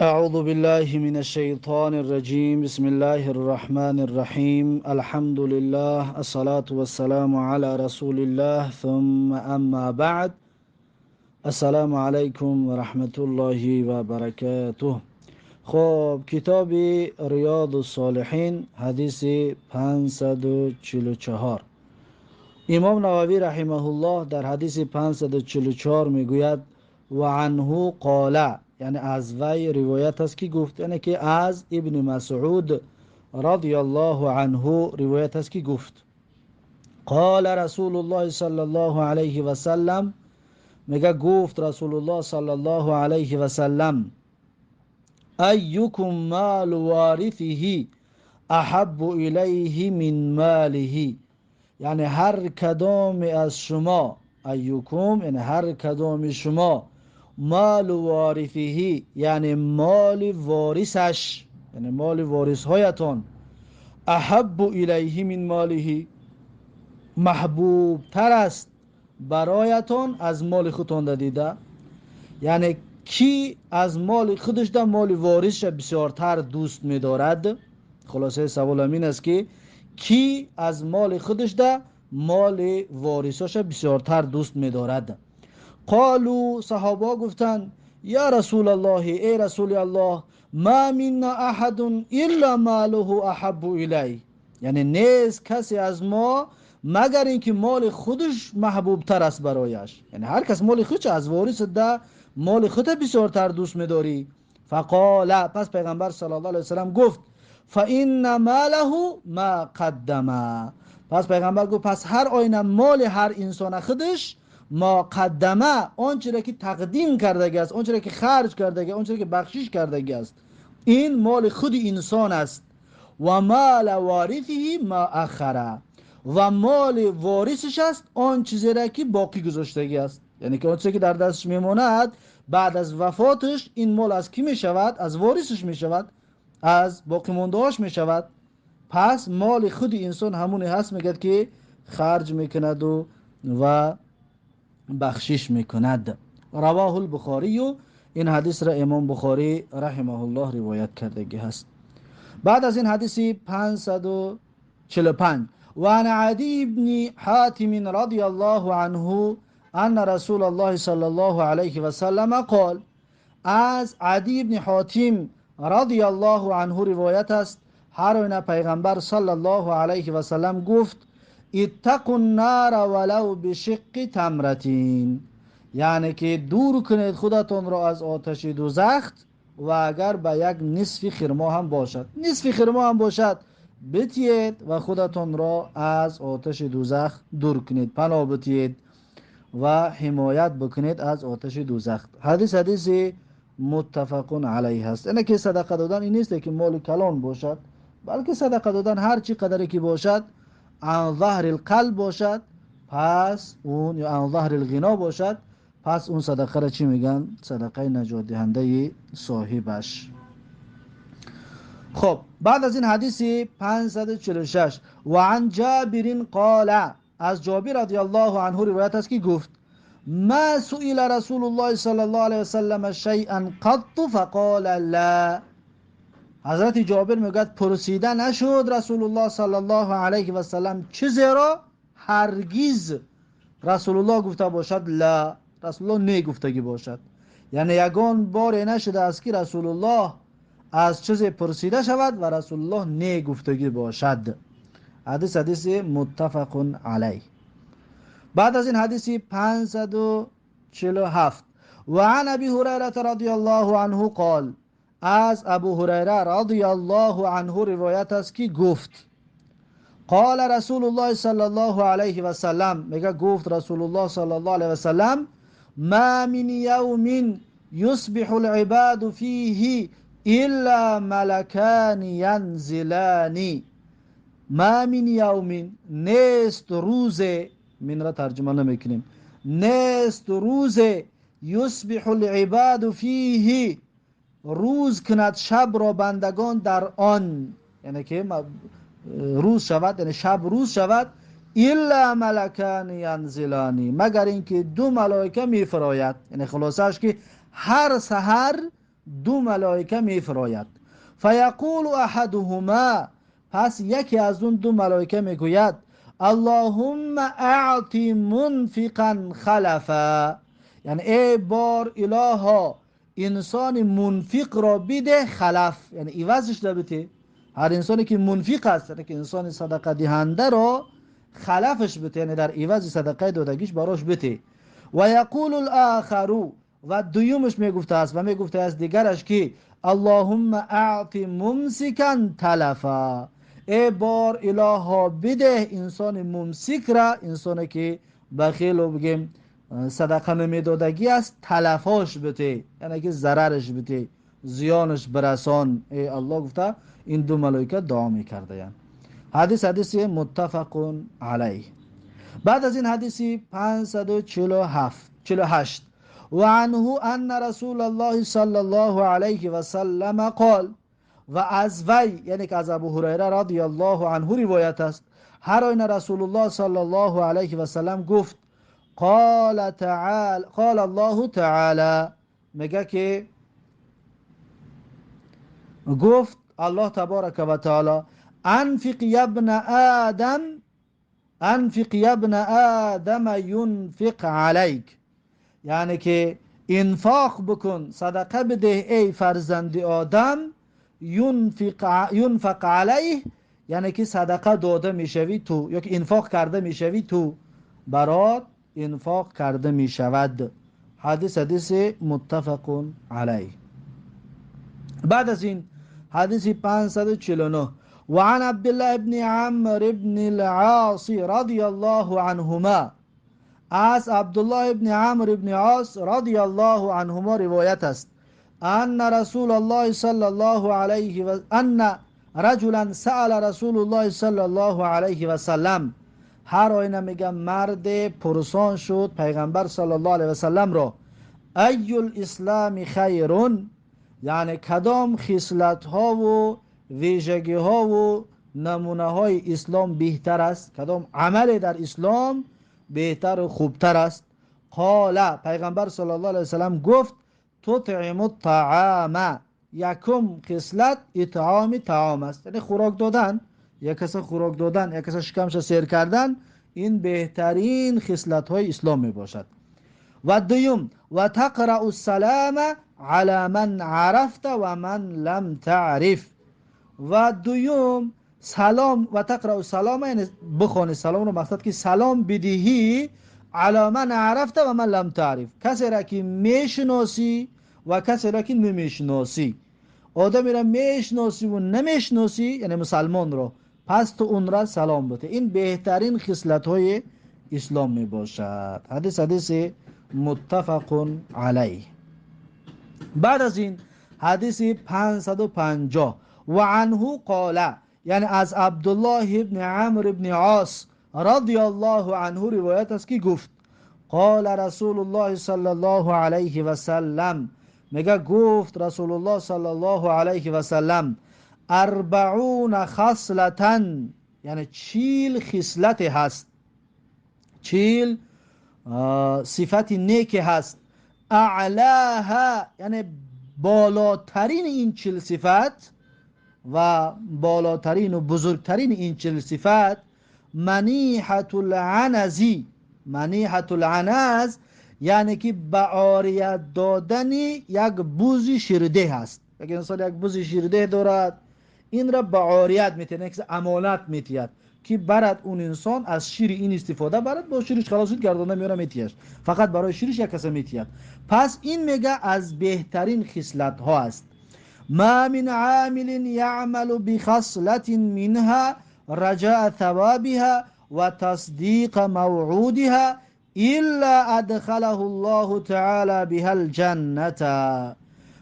أعوذ بالله من الشيطان الرجيم. بسم الله الرحمن الرحيم. الحمد لله، الصلاة والسلام على رسول الله، ثم أما بعد. السلام علیکم و رحمت الله و برکاته. خب، کتاب ریاض الصالحین، حدیث 544. امام نووی رحمه الله در حدیث 544 میگوید: و عنه قال، یعنی از وی روایت است که گفت، یعنی که از ابن مسعود رضی الله عنه روایت است که گفت: قال رسول الله صلی الله علیه و سلم، میگه گفت رسول الله صلی الله علیه و سلم: ایکم مال وارثه احب الیه من ماله. یعنی هر کدام از شما، ایکم یعنی هر کدام شما، مال وارثه یعنی مال وارثش، یعنی مال وارث هایتان، احب الیه من ماله، محبوب تر است برایتان از مال خودتان دیده. یعنی کی از مال خودش ده مال وارثش بسیارتر دوست می‌دارد؟ خلاصه سوال همین است که کی از مال خودش ده مال وارثش بسیارتر دوست می‌دارد؟ قالوا، صحابه گفتند: یا رسول الله، ای رسول الله، ما منا احد الا ماله احب الیه. یعنی نیست کسی از ما مگر اینکه مال خودش محبوب تر است برایش. یعنی هر کس مال خودش از وارث ده مال خود بسیارتر دوست می‌داری. فقال، پس پیغمبر صلی الله علیه و سلم گفت: فان ماله ما قدم. پس پیغمبر گفت پس هر آینه مال هر انسان خودش ما قدمه، آنچه را که تقدیم کردگی است، آنچه را که خرج کردگی، آنچه را که بخشش کردگی است، این مال خود انسان است. و مال وارثه ما اخره، و مال وارثش است آن چیزی را که باقی گذاشتگی است. یعنی که آن چیزی که در دستش میماند بعد از وفاتش، این مال از کی میشود؟ از وارثش میشود، از باقی ماندهاش میشود. پس مال خود انسان همونی هست میگد که خرج میکند و بخشش میکند. رواه البخاری. این حدیث را امام بخاری رحمه الله روایت کردگی هست. بعد از این حدیث 545: و عن عدی بن حاتم رضی الله عنه ان رسول الله صلی الله علیه و سلم قال، از عدی بن حاتم رضی الله عنه روایت است، هر آینه پیغمبر صلی الله علیه و سلم گفت: اتقوا النار ولو بشق تمرتین. یعنی که دور کنید خودتان را از آتش دوزخ و اگر به یک نصف خرما هم باشد، نصف خرما هم باشد بتیید و خودتان را از آتش دوزخ دور کنید، پناه بتیید و حمایت بکنید از آتش دوزخ. حدیث حدیث متفق علیه است. اینه که صدقه دادن این نیست که مال کلان باشد، بلکه صدقه دادن هر چی قدری که باشد، عن ظهر القلب باشد، پس اون یا عن ظهر الغنا باشد، پس اون صدقه را چی میگن؟ صدقه نجات دهنده صاحبش. خب، بعد از این حدیث 546: و عن جابر قال، از جابر رضی الله عنه روایت است که گفت: ما سئل رسول الله صلی الله علیه وسلم شیئا قط فقال لا. حضرت جابر میگوید پرسیده نشد رسول الله صلی الله علیه و سلم چیزی را هرگز رسول الله گفته باشد لا، رسول الله نه گفتگی باشد. یعنی یگان بار نشده است که رسول الله از چیزی پرسیده شود و رسول الله نه گفتگی باشد. حدیث حدیث متفق علیه. بعد از این حدیث 547: و عن ابی هریره رضی الله عنه قال، از ابو هریره رضی الله عنه روایت است که گفت: قال رسول الله صلی الله علیه و سلم، میگه گفت رسول الله صلی الله علیه و سلم: ما من یوم یصبح العباد فیه الا ملکان ینزلان. ما من یوم، نیست روز، من را ترجمه نمیکنیم، نیست روز، یصبح العباد فیه، روز کند شب را بندگان در آن، یعنی که روز شود، یعنی شب روز شود، الا ملکان ینزلانی، مگر اینکه دو ملائکه میفراید. یعنی خلاصش که هر سحر دو ملائکه میفراید. فیقول احدهما، پس یکی از اون دو ملائکه میگوید اللهم اعطی منفقا خلفا، یعنی ای بار الها انسان منفق را بده خلف، یعنی عوضش را بده. هر انسانی که منفق است، یعنی که انسان صدقه دهنده را خلفش بده، یعنی در عوض صدقه دادگیش براش بده. و یقول الاخر، و دویمش میگفته است و میگفته است دیگرش که اللهم اعطی ممسکا تلفا، ای بار الها بده انسان ممسک را، انسانی که بخیل و بگیم صدقه نمیدادگی است، تلفاش بده، یعنی که ضررش بده، زیانش برسان. ای الله گفته این دو ملائکه دعا میکردند. حدیث حدیث متفق علیه. بعد از این حدیث 548 و عنه ان رسول الله صلی الله علیه و سلم قال، و از وی یعنی که از ابو هریره رضی الله عنه روایت است، هر آینه رسول الله صلی الله علیه و سلم گفت قال تعالی، قال الله تعالی، میگه که گفت الله تبارک و تعالی انفق یا ابن آدم، انفق یا ابن آدم ینفق علیک، یعنی که انفاق بکن، صدقه بده ای فرزند آدم، ینفق علیه، یعنی که صدقه داده میشوی تو، یا که انفاق کرده میشوی تو، برات انفاق کرده میشود. حدیث حدیث متفق علیه. بعد از این حدیث 549 و عن عبد الله بن عمرو بن العاص رضی الله عنهما، از عبدالله بن عمرو بن عاص رضی الله عنهما روایت است ان رسول الله صلی الله علیه و ان رجلا سأل رسول الله صلی الله علیه و سلم، هر آینه میگه مرد پرسان شد پیغمبر صلی الله علیه و سلم را، ای الاسلام خیرون، یعنی کدام خصلت ها و ویژگی ها و نمونه های اسلام بهتر است، کدام عمل در اسلام بهتر و خوبتر است. قال، پیغمبر صلی الله علیه و سلم گفت تطعم الطعام، یکم خصلت اطعام طعام است، یعنی خوراک دادن، یک کس خوراک دادن، یک کس شکمش سیر کردن، این بهترین خصلت های اسلام می باشد. و دوم و تقرأ السلام علی من عرفت و من لم تعرف، و دوم سلام، و تقرأ السلام یعنی بخوانی سلام رو، مقصد که سلام بدهی علی من عرفت و من لم تعرف، کسی را که میشناسی و کسی را که نمیشناسی، آدمی را میشناسی و نمیشناسی، یعنی مسلمان را، پس تو اون را سلام بده. این بهترین خصلت های اسلام می باشد. حدیث حدیث متفق علیه. بعد از این حدیث 550 و عنه قال، یعنی از عبدالله ابن عمرو ابن عاص رضی الله عنه روایت است که گفت قال رسول الله صلی الله علیه و سلم، میگه گفت رسول الله صلی الله علیه و سلم 40 خصلتن، یعنی 40 خصلت هست، 40 صفت نیک هست. اعلاها یعنی بالاترین این 40 صفت و بالاترین و بزرگترین این 40 صفت منیحة العنزی، منیحة العنز یعنی که به عاریت دادن یک بز شیرده هست. یک انسان یک بز شیرده دارد، این را به عاریت میتونه، یک امانت میتید که برد اون انسان از شیر این استفاده برد، با شیرش خلاص شد گردانده میاره میتیش، فقط برای شیرش یک کس میتید. پس این میگه از بهترین خصلت ها است. ما من عامل يعمل بخصلة منها رجاء ثوابها وتصديق موعودها إلا أدخله الله تعالى بها الجنة.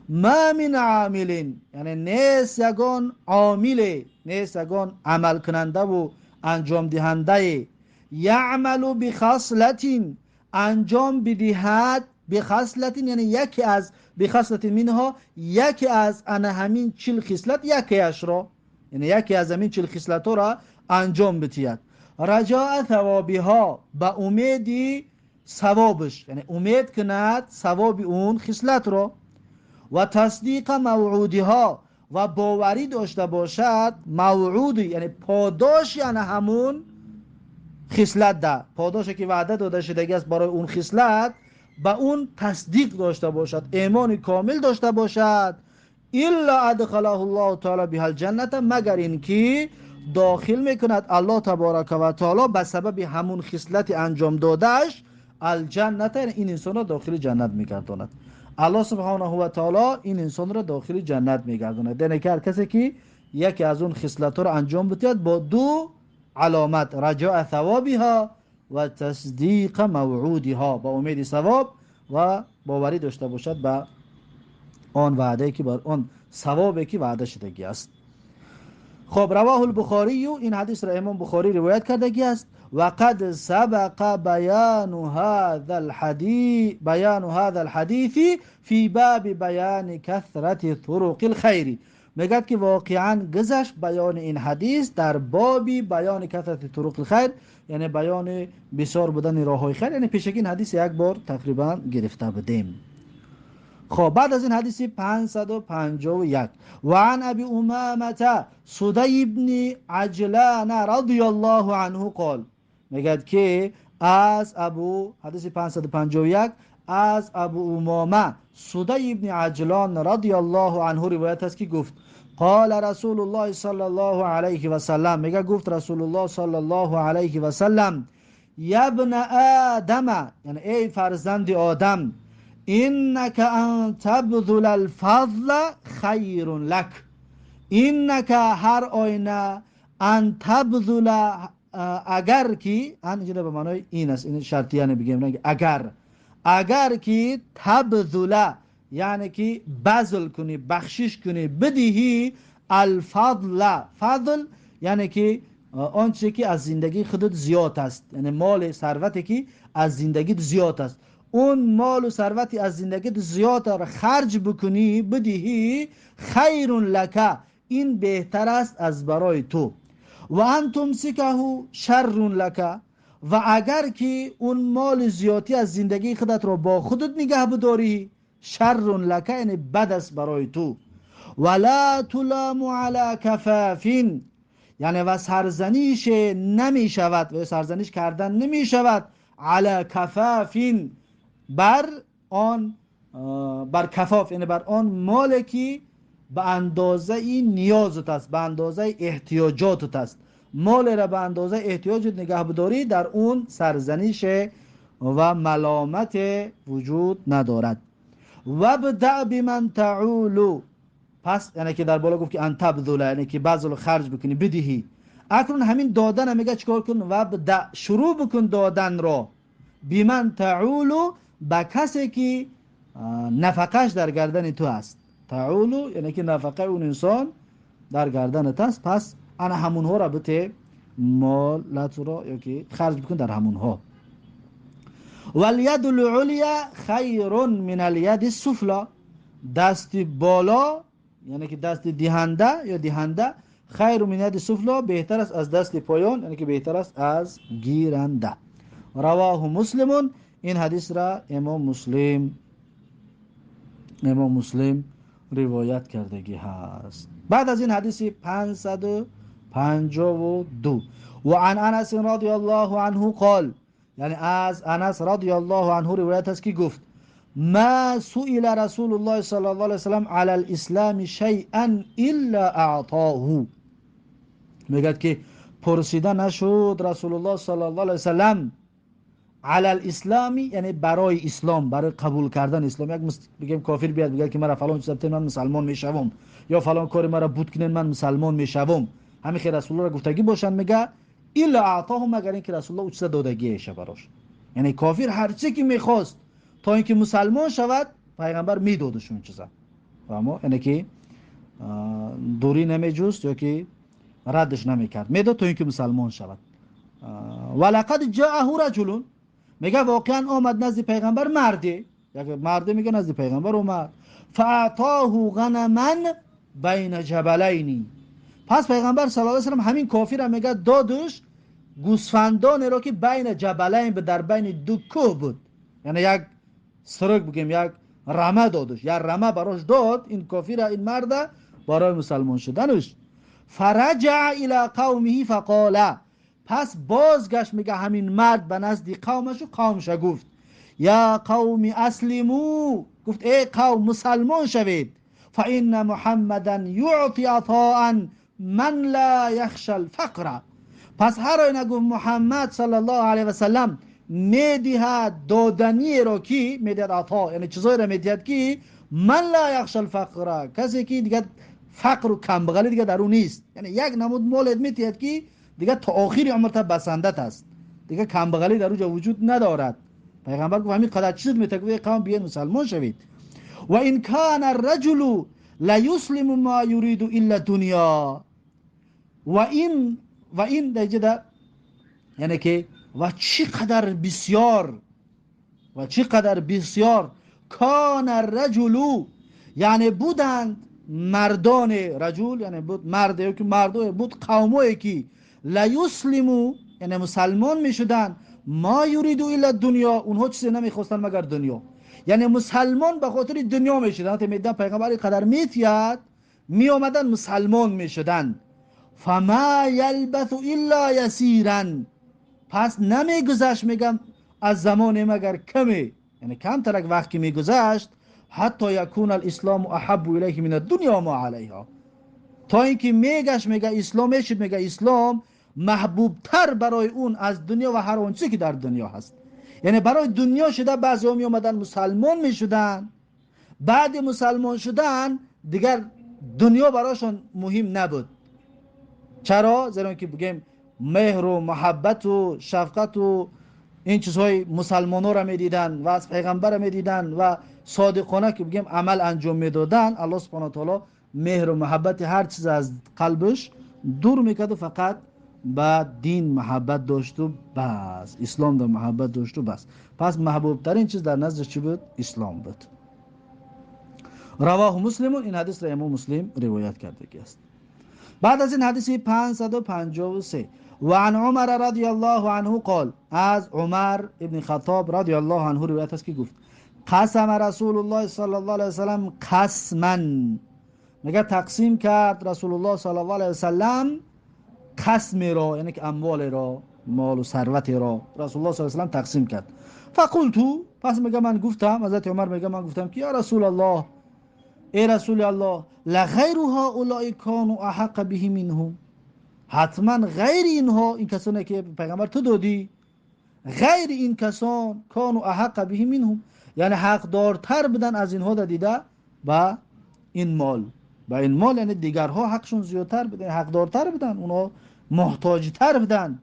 ما من عامل یعنی نیست یگان عامل، نیست یگان عمل کننده و انجام دهنده، یعمل بخصلة انجام بدهد، بخصلة یعنی یکی از، بخصلة منها یکی از انا همین 40 خصلت یکیش را، یعنی یکی از همین 40 خصلت را انجام بدهد. رجاء ثوابها با امیدی ثوابش، یعنی امید کند ثواب اون خصلت را، و تصدیق موعودها و باوری داشته باشد، موعود یعنی پاداش، یعنی همون خصلت ده، پاداشی که وعده داده شده است برای اون خصلت، به اون تصدیق داشته باشد، ایمان کامل داشته باشد، الا ادخله الله تعالی بها الجنه، مگر اینکه داخل میکند الله تبارک و تعالی به سبب همون خصلت انجام دادهش الجنت، این انسان را داخل جنت میگرداند. الله سبحانه و تعالی این انسان را داخل جنت میگرداند. یعنی که هر کسی که یکی از اون خصلت را انجام بدهد با دو علامت، رجاء ثوابها و تصدیق موعودها، با امید ثواب و باوری داشته باشد به آن وعده که بر آن ثوابی که وعده شدگی است. خب رواه البخاری، این حدیث را امام بخاری روایت کردگی است. و قد سبق بیان هذا الحدیث فی باب بیان کثرت طرق الخیر. میگد که واقعا گذشت بیان این حدیث در باب بیان کثرت طرق الخیر، یعنی بیان بسیار بودن راههای خیر، یعنی پیشکی این حدیث یک بار تقریبا گرفته بودیم. خب بعد از این حدیث 551، و عن ابی امامه صدی بن عجلان رضی الله عنه قال، میگد که از ابو، حدیث 551 از ابو امامه صدی بن عجلان رضی الله عنه روایت است که گفت قال رسول الله صلی الله علیه و سلم، میگه گفت رسول الله صلی الله علیه و سلم، یا ابن آدم، یعنی ای فرزند آدم، انك ان تبذل الفضل خیر لك، انك هر آینه، ان تبذل اگر کی، ان اینجا به معنای این است، این شرطی یعنی بگیم نه، اگر کی تبذل یعنی که بذل کنی، بخشش کنی، بدهی، الفضل، فضل یعنی که آنچه که از زندگی خودت زیاد است، یعنی مال ثروتی که از زندگیت زیاد است، اون مال و ثروتی از زندگیت زیاد را خرج بکنی، بدهی، خیر لک، این بهتر است از برای تو، و ان تمسکه شر لک، و اگر که اون مال زیادی از زندگی خودت را با خودت نگه بداری، شر لک یعنی بد است برای تو، ولا تلام علی کفاف، یعنی و سرزنیش نمی شود، و سرزنیش کردن نمی شود، علی کفاف، بر آن، بر کفاف یعنی بر آن مالی که به اندازه نیازت است، به اندازه احتیاجاتت است، مال را به اندازه احتیاجت نگه بداری، در اون سرزنیش و ملامت وجود ندارد. و ابدأ بمن تعول، پس یعنی که در بالا گفت که ان تبذل، یعنی که بذل خرج بکنی، بدهی، اکنون همین دادن میگه چیکار کن؟ و ابدأ، شروع بکن دادن را، بمن تعول، به کسی که نفقهش در گردن تو است، تعول یعنی که نفقه اون انسان در گردن است، پس انا همونها را بته مالت را یا که خرج بکن در همونها. والید العلیا خیر من الید السفلی، دست بالا یعنی که دست دهنده یا دهنده، خیر من ید السفلی بهتر است از دست پایان، یعنی که بهتر است از گیرنده. رواه مسلم، این حدیث را امام مسلم روایت کردگی هست. بعد از این حدیث 552، و عن انس رضی الله عنه قال، یعنی از انس رضی الله عنه روایت است که گفت ما سئل رسول الله صلی الله علیه وسلم علی الاسلام شیئا الا اعطاه، میگه که پرسیده نشد رسول الله صلی الله علیه وسلم علی الاسلام، یعنی برای اسلام، برای قبول کردن اسلام. یک بگیم کافر بیاد بگه که مرا فلان چیز بتین من مسلمان میشوم، یا فلان کار مرا بود کنین من مسلمان میشوم، همین که رسول الله گفتگی باشن، میگه الا اعطاه، مگر اینکه رسول الله او چیز دادگیشه براش. یعنی کافر هر چی که میخواست تا اینکه مسلمان شود پیغمبر میدادش اون چیزا، فهمو؟ یعنی که دوری نمیجست یا که ردش نمیکرد، میداد تا اینکه مسلمان شود. ولقد جاءه رجل، میگه واقعا آمد نزد پیغمبر مردی، یک مردی میگه نزد پیغمبر اومد، فاعطاه غنما بین جبلین، پس پیغمبر صلی الله علیه و سلم همین کافر میگه دادش گوسفندان را که بین جبلین، در بین دو کوه بود، یعنی یک سرک بگیم، یک Рама додаш, я рама барош дод ин кофира, ин марда барои мусалмон шуданаш. Фараҷаа ила қавмиҳи фақола, пас бозгашт мега ҳамин мард ба назди қавмашу қавмша гуфт: я қавми аслиму, гуфт: эй қавм, мусалмон шавед. Фаинна муҳаммадан юъти атоан ман ла яхша алфақра, пас ҳар оина, гуфт, Муҳаммад саллаллоҳу алайҳи васаллам медиҳад доданиеро ки медиҳад, ато яъне чизоеро медиҳад ки ман ла яхша алфақра, касе ки дигар фақру камбағалӣ дигар дар ӯ нест. Яъне як намуд молет метиҳад ки дигар то охири умрта басандат аст, дигар камбағалӣ дар ӯ ҷо вуҷуд надорад. Пайғамбар гуфт: ҳамин қадар чиз метиҳад, гуфт: эй қавм, биёед мусалмон шавед. Ва ин кана арраҷулу ла юслиму ма юриду илла дунё, ва ин даҷада, яъне ки ва чӣ қадар бисёр, ва чӣ қадар бисёр кана арраҷулу, яъне буданд мардоне, раҷул яъне буд марде ё ки мардое буд, қавмое ки ла юслиму, яъне мусалмон мешуданд, ма юриду илла дунё, онҳо чизе намехостанд магар дунё. Яъне мусалмон ба хотири дунё мешуданд. Медидан пайғамбар ин қадар метиҳад, меомаданд, мусалмон мешуданд. Фама ялбасу илла ясиран, пас намегузашт, мегам, аз замоне магар каме, яъне камтарак вақт ки мегузашт, ҳатто якуна алислому аҳаббу илайҳи мин аддунё ма алайҳа, то ин ки мегашт, мега, ислом мешуд, мега, ислом маҳбубтар барои он аз дунё ва ҳар он чизе ки дар дунё ҳаст. Яъне барои дунё шуда баъзеҳо меомаданд, мусалмон мешуданд, баъди мусалмон шудан дигар дунё барошон муҳим набуд. Чаро? Зеро ки бигем меҳру муҳаббату шафқату ин чизҳои мусалмонҳоро медиданд ва аз пайғамбарро медиданд ва содиқона ки бигем амал анҷом медоданд, Аллоҳ субҳана таоло меҳру муҳаббати ҳар чиз аз қалбаш дур мекарду фақат ба дин муҳаббат дошту бас, ислом дар муҳаббат дошту бас. Пас маҳбубтарин чиз дар наздаш чӣ буд? Ислом буд. Равоҳу муслимун, ин ҳадисро имом Муслим ривоят кардагӣ аст. Баъд аз ин ҳадиси 553: وعن عمر رضی الله عنه قال، از عمر ابن خطاب رضی الله عنه روایت است که گفت: قسم رسول الله صلی الله علیه وسلم قسما، میگه تقسیم کرد رسول الله صلی الله علیه وسلم قسمی را، یعنی که اموال را، مال و ثروت را رسول الله صلی الله علیه وسلم تقسیم کرد. فقلت، پس میگه من گفتم، حضرت عمر میگه من گفتم که یا رسول الله، ای رسول الله، لغیر هؤلاء كانوا احق به منهم، حتما غیر اینها، این کسانی که پیغمبر تو دادی، غیر این کسان كانوا احق به منهم، یعنی حقدارتر بودن از اینها دیده با این مال، با این مال، یعنی دیگرها حقشون زیادتر بودن، حقدارتر بودن، اونها محتاجتر بودن.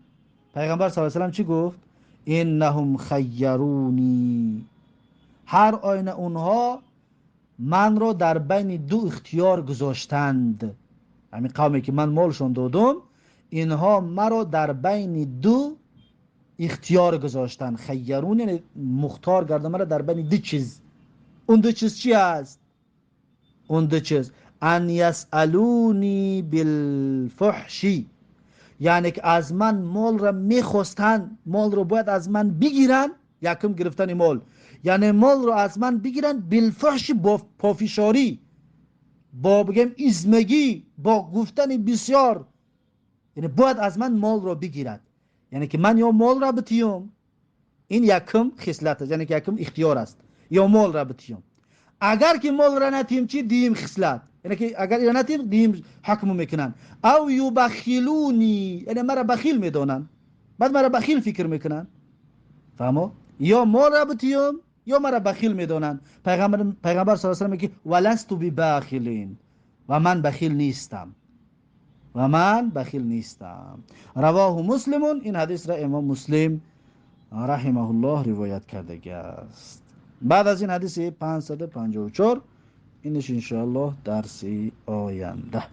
پیغمبر صلی الله علیه و چی گفت؟ انهم خیرونی، هر آینه اونها من را در بین دو اختیار گذاشتند. همین قومی که من مالشون دادم، اینها مرا در بین دو اختیار گذاشتند. خیرون یعنی مختار کردن مرا در بین دو چیز. اون دو چیز چی است؟ اون دو چیز ان یسالونی بالفحشی، یعنی که از من مال را میخواستن، مال رو باید از من بگیرن. یکم گرفتن مال، یعنی مال رو از من بگیرن، بالفحش، با پافشاری، با بگیم ایزمگی، با گفتن بسیار، یعنی باید از من مال رو بگیرد. یعنی که من یا مال را بتیم، این یکم خصلت است، یعنی که یکم اختیار است، یا مال را بتیم. اگر که مال را نتیم چی؟ دیم خصلت، یعنی که اگر را نتیم دیم حکم میکنن. او یبخلونی، یعنی مرا بخیل میدونن، بعد مرا بخیل فکر میکنن. فهمو؟ یا مال را بتیم یا مرا بخیل میدونن. پیغمبر صلی الله علیه و میگه ولست بباخلین، و من بخیل نیستم، و من بخیل نیستم. رواه مسلم، این حدیث را امام مسلم رحمه الله روایت کرده است. بعد از این حدیث 554، اینش انشاءالله درس آینده.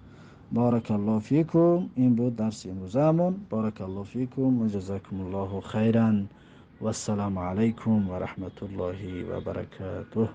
بارک الله فیکم. این بود درس امروزمون. بارک الله فیکم و جزاکم الله خیرا و السلام علیکم و رحمت الله و برکاته.